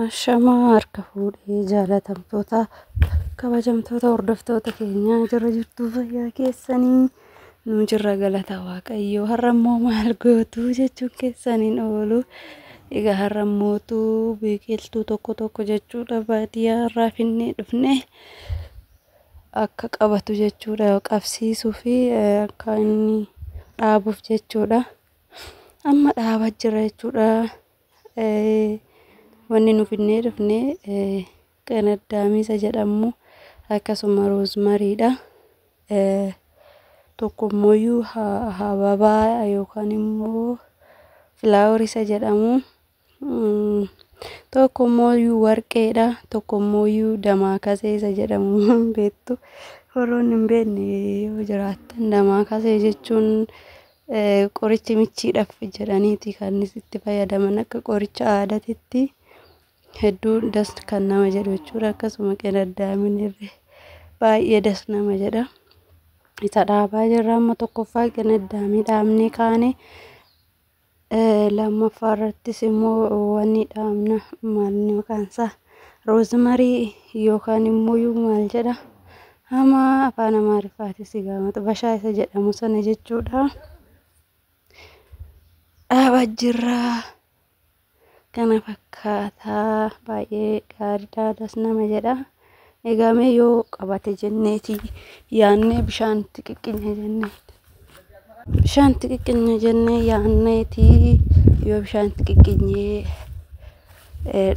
Ashamaa harka fuudhee jaalatamtoota kabajamtoota hordoftoota keenyaa jirra jirtuu fayyaa keessanii nu jirra galata waaqayyoo. Har'a immoo maal gootu jechuun keessaniin oolu. Egaa har'a immootu biqiltuu tokko tokko jechuudha baadiyyaa irraa finnee dhufne akka qabatu jechuudha, qabsiisuu fi akka inni dhaabuuf jechuudha. Amma dhaabaa jira jechuudha. Wanni nu finnee dhufne qanaddaamisa jedhamu, akkasuma roozmariidha. Tokko immoo hababaa yookaan immoo flower isa jedhamu. Tokko immoo warqeedha. Tokko immoo damaakasee isa jedhamu beektu. Warroonni hin beekne yoo jiraattan, damaakasee jechuun qoricha michiidhaaf jedhaniiti kan itti fayyadaman, akka qoricha aadaatitti hedduu das kan nama jedhu jechuudha. Akkasuma qanaddaamiin illee baay'ee das nama jedha. Isa dhaabaa jirra amma. Tokkoffaa qanaddaamii dhaabnee kaane, lammaffaa irrattis immoo wanni dhaabna maalni maqaan isaa roozmarii yookaan immoo maal jedha hama afaan Amaariffaatis egaa maxbashaa isa jedhamu sana jechuudha. Dhaabaa jirra. Kana fakkaataa, baay'ee gaariidha, das nama jedha. Egaa mee yoo qabate jenneeti yaannee bishaan itti qiqqinya jennee, bishaan itti qiqqinya jennee yaanneeti, yoo bishaan itti qiqqinyee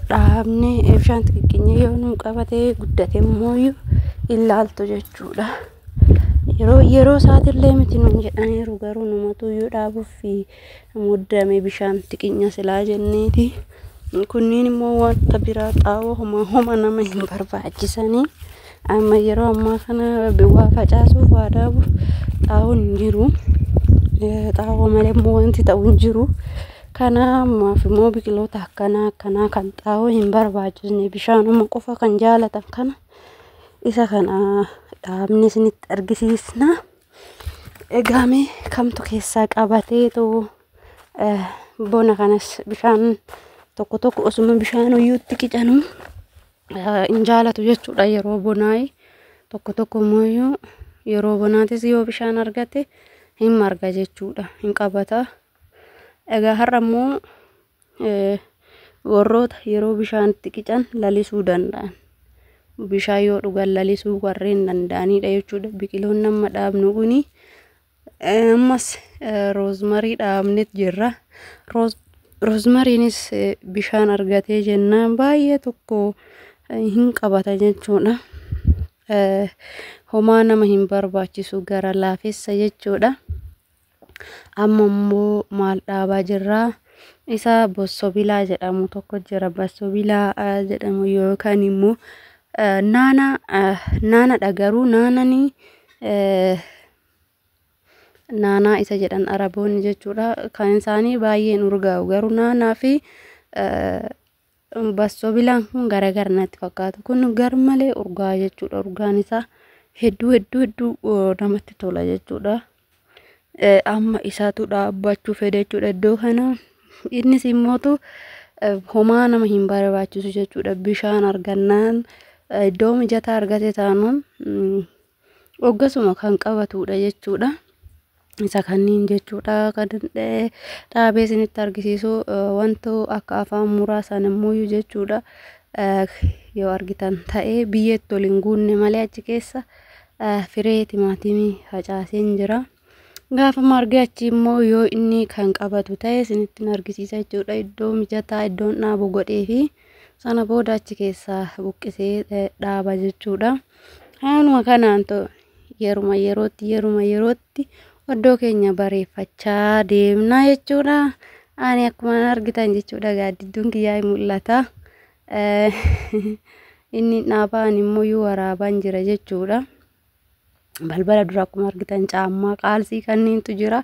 dhaabne, bishaan itti qiqqinyee yoo nu qabate guddate immoo ilaaltu jechuudha. Yeroo yeroo isaatillee miti nuun jedhaniiru, garuu numatu iyyuu dhaabuuf muddame, bishaan itti qinya silaa jenneeti. Kunniin immoo wanta biraa xaa'oo homa homa nama hin barbaachisanii. Amma yeroo ammaa kana waa facaasuuf, waa dhaabuuf xaa'oon hin jiru. Xaa'oo malee immoo wanti ta'u hin jiru. Kanaaf immoo biqiloota akkanaa akkanaa kan xaa'oo hin barbaachisne, bishaanuma qofa kan jaalatan kana, isa kana dhaabnee isinitti argisiisna. Egaa mee kamtu keessaa qabateetu bona kanas bishaan tokko tokko osuma bishaan iyyuutti qicanuu hin jaalatu jechuudha yeroo bonaayi. Tokko tokko immoo yeroo bonaatis yoo bishaan argate hin marga jechuudha, hin qabata. Egaa har'a immoo warroota yeroo bishaan itti qican lalisuu danda'an, bishaan yoo dhugan lalisuu warreen danda'anidha jechuudha. Biqiloonni amma dhaabnu kuni ammas roozmarii dhaabnet jirra. Roozmariinis bishaan argatee jennaan baay'ee tokko hin qabata jechuudha. Homaa nama hin barbaachisu, gara laafessa jechuudha. Amma immoo maal dhaabaa jirraa? Isa bossobilaa jedhamu tokko jira. Bossobilaa jedhamu yookaan immoo naana, naanadha, garuu naananii naanaa isa jedhan Araboonni jechuudha. Kan isaanii baay'een urgaa'u, garuu naanaa fi bassobilaan kun garagara natti fakkaatu. Kun garmalee urgaa'a jechuudha. Urgaan isaa hedduu hedduu hedduu namatti tola jechuudha. Amma isaatu dhaabbachuu fedhe jechuudha iddoo kana. Innis immootu homaa nama hin barbaachisu jechuudha. Bishaan argannaan, iddoo mijataa argate taanaan hoggasuma kan qabatudha jechuudha. Isa kanniin jechuudha kan dhaabee isinitti argisiisu. Wanto akka afaan muraasan immoo jechuudha, yoo argitan ta'ee biyyeetti ol hin guunne malee achi keessa firee timaatimii facaaseen jira. Gaafa margee achi immoo yoo inni kan qabatu ta'e isinitti argisiisa jechuudha. Iddoo mijataa iddoon dhaabu godhee fi sana booda achi keessaa buqqisee dhaaba jechuudha. Haaluma kanaan yeruma yerootti yeruma yerootti iddoo keenya bareeffachaa deemna jechuudha. Ani akkuma argitan jechuudha gaaddidduun kiyyaa mul'ata. Inni dhaabaan immoo waraabaan jira jechuudha. Balbala dura akkuma argitan caammaa qaalsii kanneentu jira.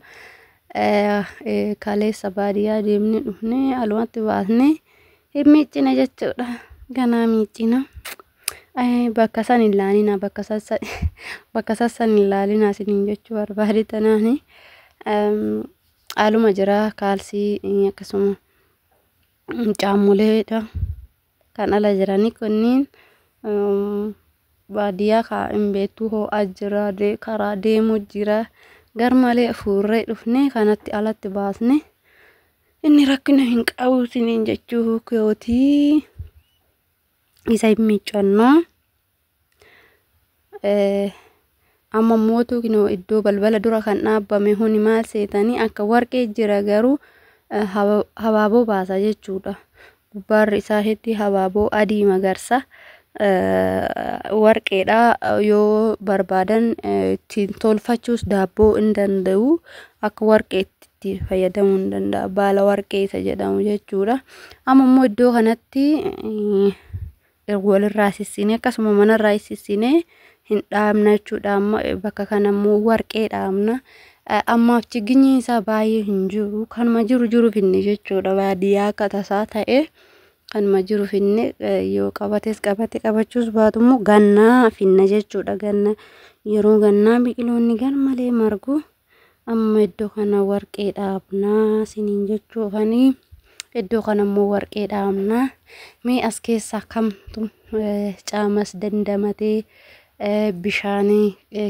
Kaleessa baadiyyaa deemnee dhufnee alumatti baasnee hin miiccine jechuudha. Ganaa miiccina. Bakka san hin laalina, bakka sassan hin laalina isiniin jechuu barbaade tanaani. Aluma jira kaalsii, akkasuma caammoleedha. Kan ala jiranii kunniin baadiyyaa kaa hin beektu ho'aa jira, karaa deemu jira. Garmalee fuurree dhufnee kanatti alatti baasne inni rakkina hin qabu isiniin jechuu kootii. Isa hin miiccannoo. Amma mootu iddoo balbala dura kan dhaabbame huni maal seetanii akka warqee jira garuu habaaboo baasa jechuudha. Gubbaarri isaa heddii habaaboo adii magarsa. Warqeedha yoo barbaadan ittiin tolfachuus daabboo hin danda'u. Akka warqeetti itti fayyadamuu hin danda'a. Baala warqee isa jedhamu jechuudha. Amma immoo iddoo kanatti walirraa sissinee akkasuma manarraa sissinee hin dhaabna jechuudha. Amma bakka kana immoo warqee dhaabna. Ammaaf chiginyi isaa baay'ee hin jiru. Kanuma jiru jiru finne jechuudha. Baadiyyaa akka tasaa ta'e kanuma jiru finne yoo qabates qabate qabachuus baatu immoo gannaa finna jechuudha. Ganna yeroo gannaa biqiloonni garmalee margu. Amma iddoo kana warqee dhaabnaa isiniin jechuufanii. Iddoo kana immoo warqee dhaabnaa. Mee as keessaa kamtu caamas dandamatee bishaan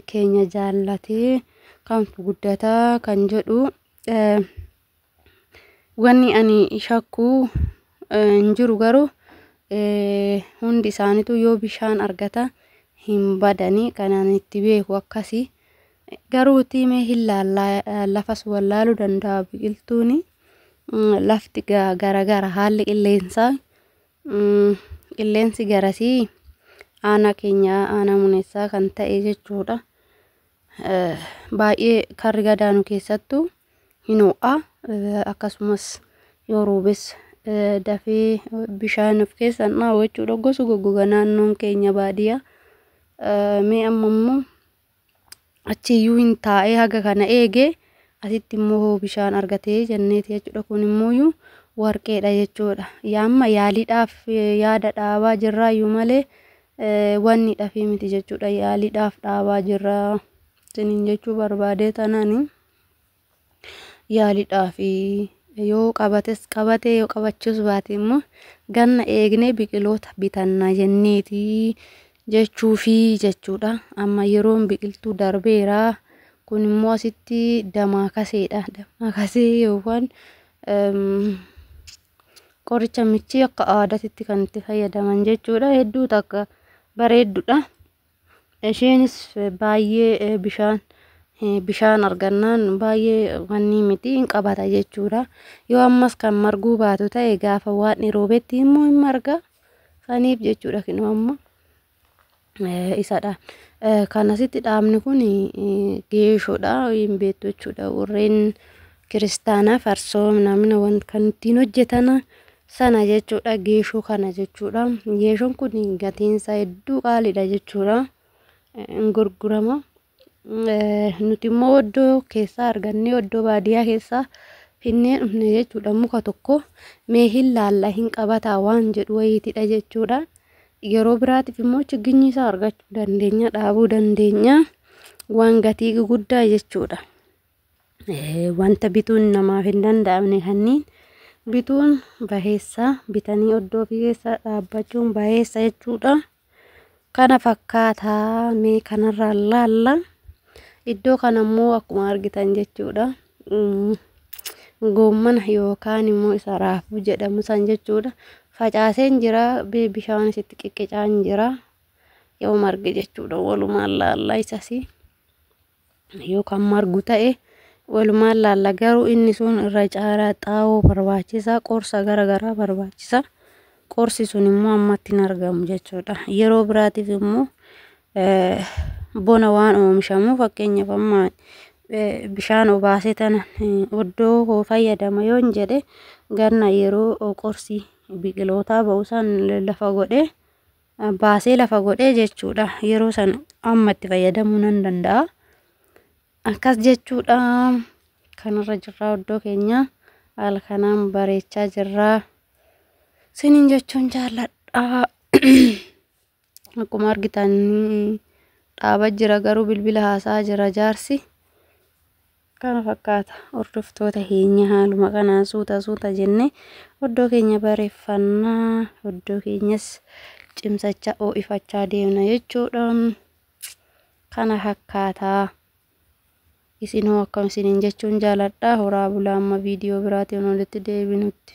keenya jaallatee kamtu guddataa kan jedhu wanni ani shakku hin jiru garuu hundi isaaniitu yoo bishaan argata hin badanii kanaan itti beeku akkasii. Garuu mee hin laallaa lafas wallaaluu danda'a biqiltuuni. Lafti garagara haalli qilleensaa qilleensi garasii aanaa keenya aanaa muneessaa kan ta'e jechuudha. Baay'ee karri gadaanu keessattuu hin ho'a. Akkasumas yoo roobes dafee bishaan of keessaa hin dhaabu jechuudha. Gosa goggoga naannoon keenya baadiyyaa. Mee amma immoo achiyyuu hin taa'ee haga kana eegee asitti immoo bishaan argatee jenneeti jechuudha. Kun immoo warqeedha jechuudha. Amma yaaliidhaaf yaada dhaabaa jirraayyuu malee wanni dhafii miti jechuudha. Yaaliidhaaf dhaabaa jirra isiniin jechuu barbaadee tanani yaaliidhaaf yoo qabates qabatee yoo qabachuus baate immoo ganna eegnee biqiloota bitanna jenneeti jechuufi jechuudha. Amma yeroon biqiltuu darbeera. Kun immoo asitti damaakaseedha. Damaakasee yookaan qoricha michii akka aadaatti kan itti fayyadaman jechuudha. Hedduu takka bareeddudha. Isheenis baay'ee bishaan argannaan baay'ee wanni miti hin qabata jechuudha. Yoo ammas kan marguu baatu ta'e gaafa waan roobetti immoo hin marga. Saniif jechuudha kinoo amma isadha. Kan asitti dhaabni kun geeshoodha hin beektu jechuudha. Warreen kiristaanaa farsoo namni kan ittiin hojjetan sana jechuudha. Geeshoo kana jechuudha. Geeshoon kun gatiin isaa hedduu qaaliidha jechuudha. Hin gurgurama. Nuti immoo oddoo keessaa argannee oddoo baadiyyaa keessaa finnee dhufne jechuudha. Muka tokko mee hin laalla hin qabataa waan jedhu wayiitidha jechuudha. Yeroo biraatiif immoo chiginyi isaa argachuu dandeenya, dhaabuu dandeenya. Waan gatii guddaa jechuudha. Wanta bituun namaaf hin danda'amne kanneen bituun baheessa bitanii oddoo ofii keessa dhaabbachuun baheessa jechuudha. Kana fakkaataa mee kanarraa laalla. Iddoo kana immoo akkuma argitan jechuudha. Goommana yookaan immoo isa raafuu jedhamu san jechuudha. Facaaseen jira bishaan isitti qiqqicaan jira. Yoo marge jechuudha walumaan laalla isas. Yoo kan margu ta'e walumaan laalla garuu inni sun irra caalaa xaa'oo barbaachisa qorsa garaagaraa barbaachisa. Qorsi sun immoo ammatti hin argamu jechuudha. Yeroo biraatiif immoo bona waan oomishamu fakkeenyaaf amma bishaan obaasee tana oddoo koo fayyadama yoon jedhe ganna yeroo qorsi biqilootaa ba'u san lafa godhee baasee lafa godhee jechuudha. Yeroo san amma itti fayyadamuu nan danda'a. Akkas jechuudha. Kanarra jirraa oddoo keenya haala kanaan bareechaa jirraa. Isiniin jechuun jaalladha. Akkuma argitan dhaabaa jira garuu bilbila haasaa jira jaarsi. Kana fakkaata hordoftoota keenya, haaluma kanaan suuta suuta jennee oddoo keenya bareeffannaa, oddoo keenyas cimsachaa ho'ifachaa deemna jechuudha. Kana fakkaataa. Isinoo akkam isiniin jechuun jaaladha. Horaa bulaa, amma viidiyoo biraatiin walitti deebinutti.